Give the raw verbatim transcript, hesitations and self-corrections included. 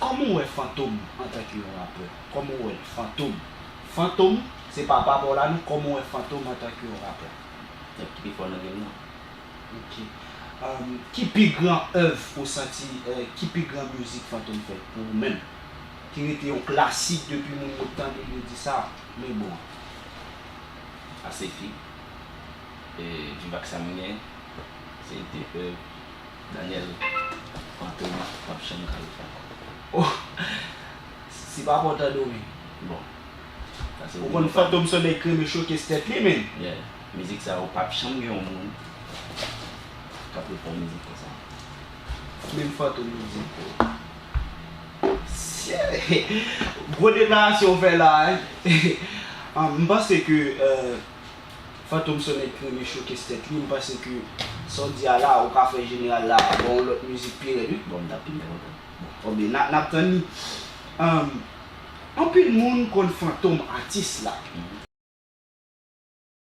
Kòman w wè Fantom antanke yon rapè? Kòman w wè l? Fantom. Fantom, se papa pa w la non, kòman w wè Fantom antanke yon rapè? Nèg ki pi fò nan game nan. Ok. Um, ki pi gran èv ou santi, eh, ki pi gran mizik Fantom fè pou ou menm? Ki rete yon klasik depi moun yo tande l, yo di sa, men bon. Asefi, e, Viv ak sa m gen, se de èv Daniel Fantom, p ap janm ka refè ankò. Oh, si papa w tande w, men. Bon. Sa se Ou konn Fantom se nèg ki renmen showcase tèt li, men. Yeah. Mizik sa yo p ap janm gen yon moun k ap reponn mizik konsa. Menm Fantom yo di. Gwo deklarasyon w fè la, hein? Ah, m panse ke, euh, Fantom se nèg ki renmen showcase tèt li, m panse ke sa w di a la, ou ka fè jeneral la ba yon lòt mizik pi rèd, wi. Bon, m t ap pi byen kontan. Bon, ben, n ap, n ap tann li. Um, anpil moun konn Fantom atis la. Mhm.